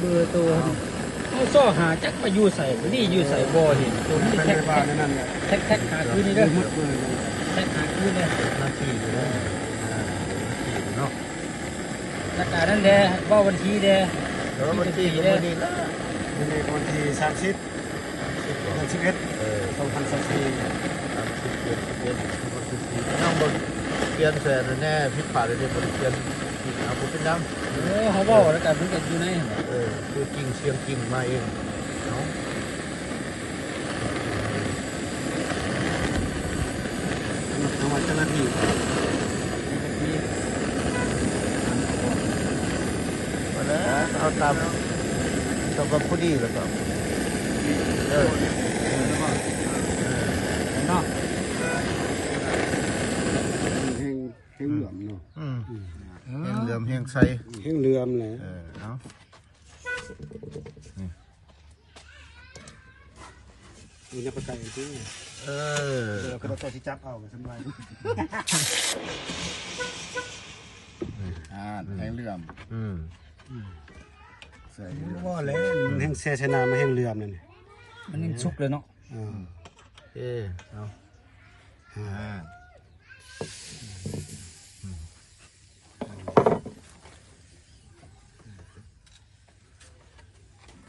ເບີໂທ ເຮົາຊອກຫາຈັກວ່າຢູ່ໃສ ນີ້ຢູ່ໃສບໍ່ເຫັນ ໂຕນີ້ແທັກ ເພິ່ນວ່າແນວນັ້ນແຫຼະ ແທັກ ແທັກຫາຄືນນີ້ເດີ ເບີ ແທັກຫາຄືນເດີ ນາທີຢູ່ເດີ ນາທີເນາະ ແລ້ວກະນັ້ນແດ່ ເວົ້າວັນທີແດ່ ເອີ ວັນທີ ວັນທີ ມື້ນີ້ລະ ມື້ນີ້ວັນທີສາມສິບ ເດືອນສິບເອັດ ເອີ ສອງພັນຊາວສີ່ ສາມສິບ ເດືອນສິບເອັດ ສອງພັນຊາວສີ່ ຍັງບໍ່ປ່ຽນແສນແນ່ ຜິດພາດແນ່ ບໍ່ໄດ້ປ່ຽນ ເອົາ ບໍ່ເປັນຫຍັງ ເອີ ເຮົາເວົ້າແລ້ວກັນ ມັນກໍຢູ່ໃນຫັ້ນແຫຼະ ເອີ ຕົວຈິງສຽງຈິງມາເອງ ເອົາ ທາງວັດເຈົ້າໜ້າທີ່ ມາແລ້ວ ເອົາຕາມ ເອົາແບບພໍດີແລ້ວກໍ ເອີ ເອີ ເນາະ ແຮງ ແຮງເຫຼື້ອມເນາະ ອືມ ອືມ ແຮງເຫຼື້ອມແຮງໃສ ແຮງເຫຼື້ອມແຫຼະ ເອີ ເອົາ ນີ້ ນີ້ນະ ໄປໄກຕິ ເອີ ເອີ ກໍຕ້ອງຊິຈັບເອົາ ສະບາຍ ອ່າ ແຮງເຫຼື້ອມ ອືມ ອືມ ໃສ່ ບໍ່ແລ້ວ ມັນແຮງແຊ່ໃສ່ນ້ຳ ມັນແຮງເຫຼື້ອມນັ້ນ ມັນຍັງສຸກເລີຍເນາະ ເອີ ເອີ ເອົາ